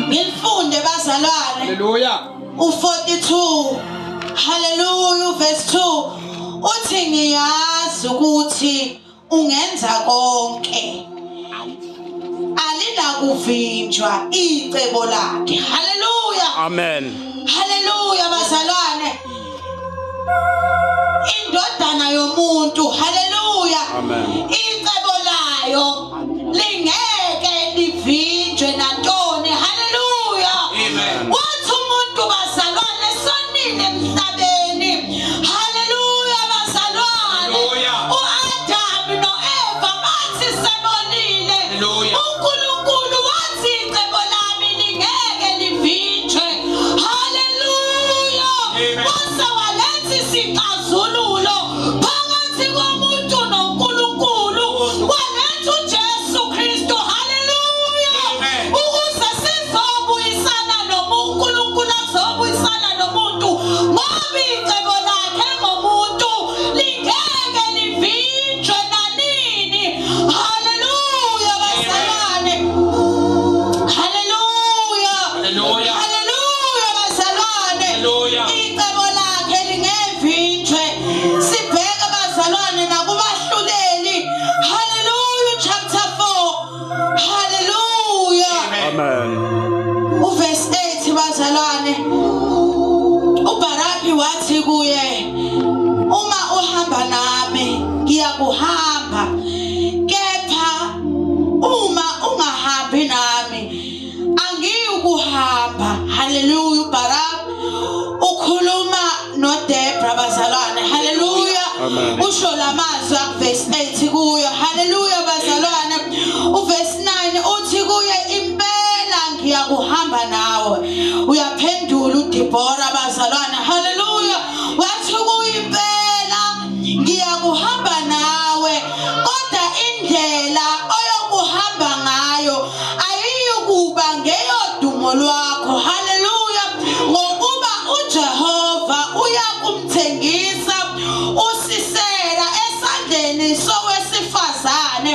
Ngilifunde bazalwane. Haleluya. U42 Haleluya verse 2 uthi ngiyazi ukuthi ungenza konke alinakuvinjwa icebo lakhe. Haleluya. Amen. Haleluya bazalwane. Indodana yomuntu, haleluya. Amen. Icebo layo lingeke livinjwe nantoni. Haleluya. Amen. Wathi umuntu bazalwane sonile emhlabeni. Haleluya bazalwane. Haleluya. uAdam noEva bathi sebonile. Haleluya. uNkulunkulu wathi icebo lami lingeke livinjwe. Haleluya. Amen. Wase waletha isixazululo phakathi komuntu noNkulunkulu. Waletha uJesu Kristu. Haleluya. Amen. Ukuze sizobuyisana noNkulunkulu azobuyisana nomuntu ngoba icebo lakhe ngomuntu lingeke livinjwe nanini. Haleluya bazalwane. Haleluya. Haleluya. Haleluya bazalwane. Haleluya. Icebo lakhe lingevinjwe. Sibheke bazalwane nakubahluleli. Haleluya chapter 4. Haleluya. Amen. Uverse 8 bazalwane. uBaraki wathi kuye uma uhamba nami ngiyakuhamba kepha uma ungahambi nami angiyukuhamba. Haleluya uBaraki ukhuluma noDebra bazalwane. Haleluya. Amen. Usho lamazwi akuverse 8 kuyo. Haleluya bazalwane. Uverse 9 uthi kuye impela ngiyakuhamba nawe. Uyaphendula uDebora bazalwane. Haleluya. Wathi kuye impela ngiyakuhamba nawe kodwa indlela oyokuhamba ngayo ayiyukuba ngeyodumo lwakho. Haleluya. Ngokuba uJehova uyakumthengisa uSisera esandleni sowesifazane.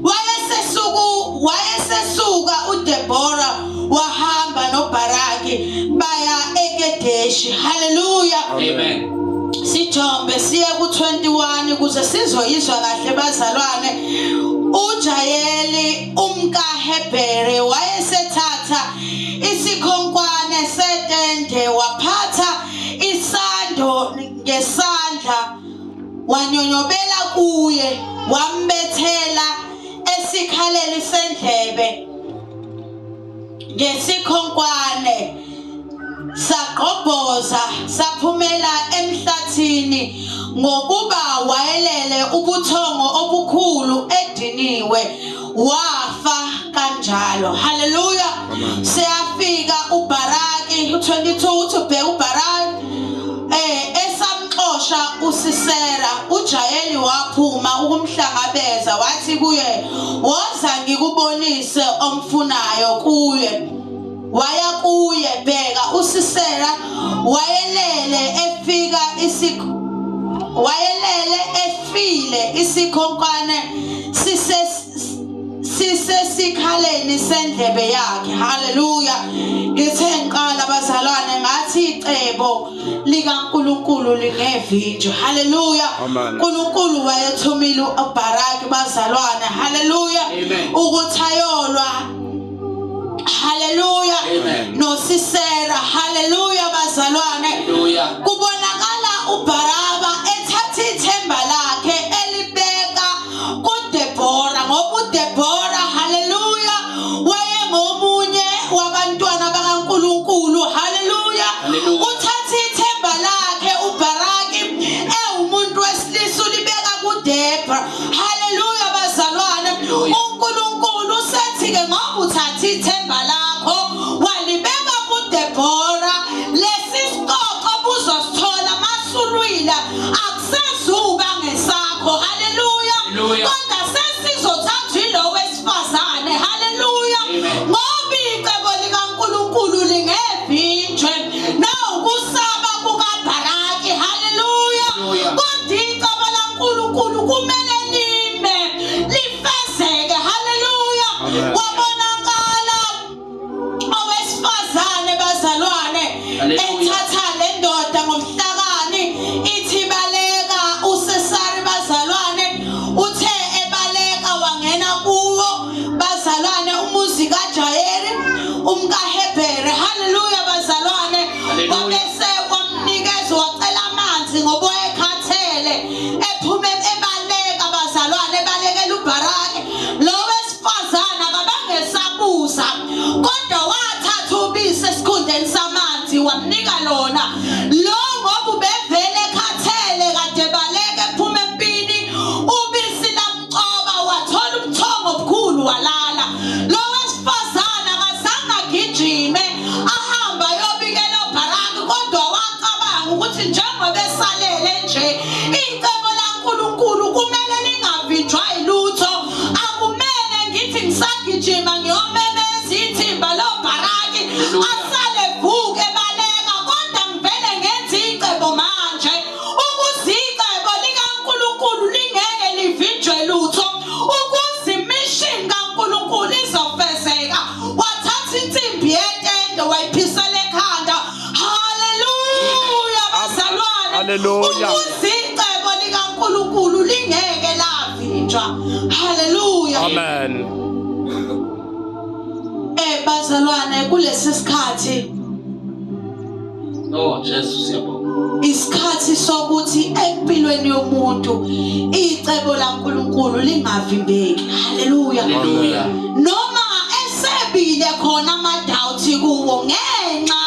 Wayesesuku wayesesuka uDebora wahamba noBaraki baya eKedeshi. Haleluya. Amen. Sijombe siye ku-21 ukuze sizoyizwa kahle bazalwane. uJayeli umkaHebhere wayesethatha isikhonkwane setende waphatha isando ngesandla wanyonyobela kuye wambethela esikhaleni sendlebe ngesikhonkwane sagqobhoza saphumela emhlathini ngokuba wayelele ubuthongo obukhulu ediniwe wafa kanjalo. Haleluya. Seyafika uBaraki u22 uthi ubheka uBaraki esamxosha uSisera uJayeli waphuma ukumhlangabeza wathi kuye woza ngikubonise omfunayo kuye. Waya kuye bheka uSisera wayelele efika isik wayelele efile isikhonkwane sise sisesikhaleni sendlebe yakhe. Haleluya. Ngithe ngiqala bazalwane ngathi icebo likaNkuluNkulu lingevinjwe. Haleluya. uNkulunkulu wayethumile uBaraki bazalwane. Haleluya. Ukuthi ayolwa. Haleluya. NoSisera. Haleluya bazalwane. Kubonakala uBaraba ethatha ithemba lakhe elibeka kuDebora ngoba uDebora haleluya wayengomunye wabantwana bakaNkuluNkulu. Haleluya. Uthatha ithemba lakhe uBaraki ewumuntu wesilisa ulibeka kuDebra. Haleluya bazalwane. UNkulunkulu usethi ke ngoba uthatha ithemba lakho walibeka kuDebora lesi sicoco buzosithola masulwile akusezuba ngesakho. Haleluya. Kodwa sesizothathwa ilo wesifazane. Haleluya. Ngoba icebo likaNkulunkulu lingevinjwe nawukusaba kukaBharaki. Haleluya. Kodwa icebo laNkulunkulu kumele lime lifezeke. Haleluya. Kwabonakala Ethatha le ndoda ngobuhlakani ithi baleka uSesari bazalwane uthe ebaleka wangena kuwo bazalwane umuzi kaJayeri umkaHebhere. Haleluya bazalwane. Wabese wamnikeza wacela amanzi ngoba wayekhathele ephume ebaleka bazalwane ebalekela uBharaki. Lo wesifazane akabangesabuza kodwa wathatha ubisi esikhundleni samanzi wamnika lona. Lo ngoba ubevele ekhathele kade baleka ephuma empini ubisi lamcoba wathola ubuthongo obukhulu walala. Lo wesifazane akazange agijime ahamba ayobikela uBharaki kodwa wacabanga ukuthi njengoba esalele nje icebo laNkulunkulu kumele lingavinjwa yilutho akumele ngithi ngisagijima ngiyomemeza ithimba loBharaki asale vuke baleka kodwa ngivele ngenze icebo manje ukuze icebo likaNkulunkulu lingeke livinjwe lutho ukuze imission kaNkulunkulu izofezeka wathatha insimbi yetende wayiphisela ekhanda haleluya bazalwane Hallelujah. ukuze icebo likaNkulunkulu lingeke lavinjwa haleluya Amen. eh bazalwane kulesi sikhathi Oh Jesu siyabonga. Isikhathi sokuthi empilweni yomuntu icebo laNkuluNkulu lingavimbeki. Haleluya. Haleluya. Noma esebile khona ama doubt kuwo ngenxa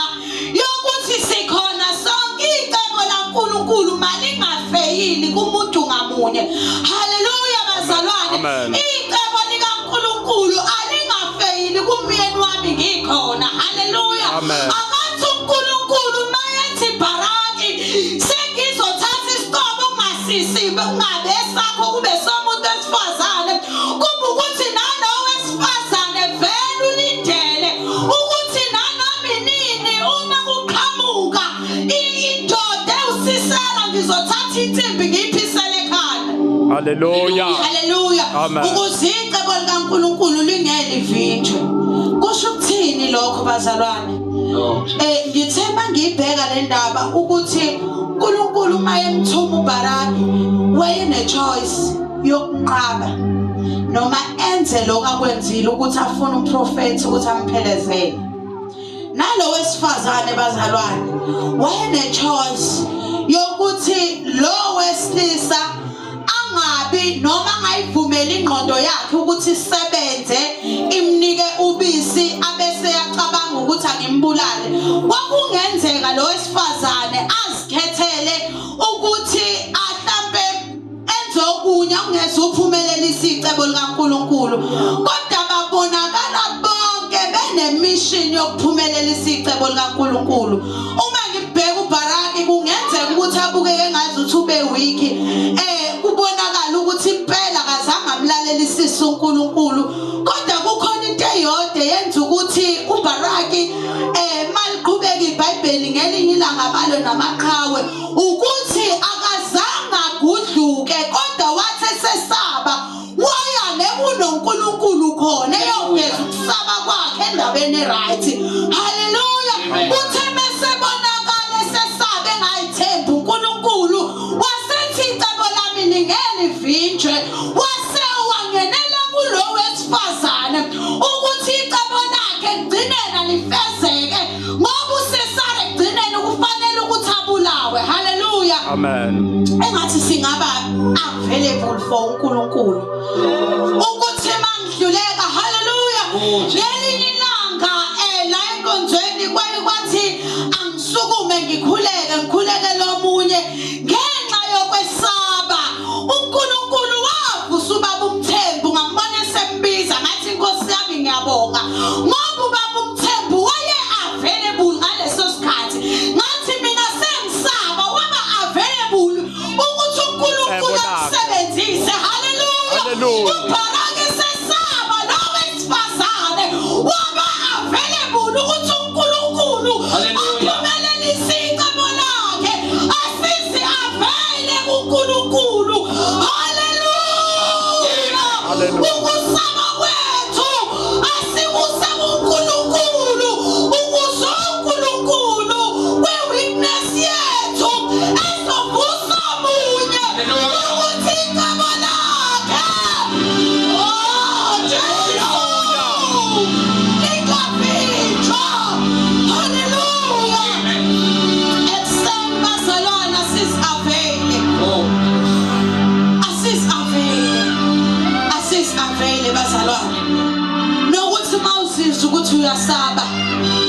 yokuthi sikhona sonke icebo laNkuluNkulu malingafeyili kumuntu ngamunye. Haleluya bazalwane. Amen. Icebo likaNkuluNkulu alingafeyili kumyeni wami ngikhona. Haleluya. Amen. Akathi uNkulunkulu mayethi Baraki sengizothatha isiqobo ungasisi kungabe esakho kube somuntu wesifazane kuba ukuthi nalowo wesifazane vele ulindele ukuthi nanoma inini uma kuqhamuka indoda ewusisela ngizothatha insimbi ngiyiphisele ekhanda. Hallelujah. Haleluya. Amen. Ukuze icebo likaNkulunkulu lingelivinjwe. Kusho ukuthini lokho bazalwane? Oh, Eh ngithe mangiyibheka le ndaba ukuthi uNkulunkulu uma emthuma uBaraki wayene choice yokunqaba noma enze lokho akwenzile ukuthi afune umprofethi ukuthi amphelezele. Nalo wesifazane bazalwane wayene choice yokuthi lo wesilisa angabi noma angayivumeli ingqondo yakhe ukuthi isebenze imnike ubisi abese yacabanga ukuthi angimbulale kwakungenzeka lo wesifazane azikhethele ukuthi ahlampe enze okunye okungeze uphumelelisa icebo likaNkuluNkulu kodwa babonakala bonke benemishini yokuphumelelisa icebo likaNkuluNkulu uma ngibheka uBharaki kungenzeka ukuthi abukeke ngazi ukuthi ube weak eh kubonakala ukuthi impela akazange amlalelisise uNkulunkulu kodwa kukhona into eyodwa yenza ukuthi uBharaki eh maliqhubeka iBhayibheli ngelinye ilanga balwe namaqhawe ukuthi akazange agudluke kodwa wathi esesaba waya le kunoNkulunkulu khona eyoveza ukusaba kwakhe endabeni eright haleluya uthe mesebonakala esesabe engayithembi uNkulunkulu wasethi icebo lami lingelivinjwe wase wangenela kulo wesifazane ukuthi icebo lakhe kugcinena lifezeke ngoba uSesare ekugcineni kufanele ukuthi abulawe haleluya amen engathi singaba available for uNkulunkulu ukuthi mangihluleka haleluya ngelinye ilanga eh la enkonzweni kwaye kwathi angisukume ngikhuleke ngikhuleke lomunye ngenxa yokwesaba uNkulunkulu wavusa ubaba uMthembu ngambona esembiza ngathi inkosi yami ngiyabonga ngoba ubaba uMthembu waye available ngaleso sikhathi ngathi mina sengisaba waba available ukuthi uNkulunkulu amsebenzise. Baba.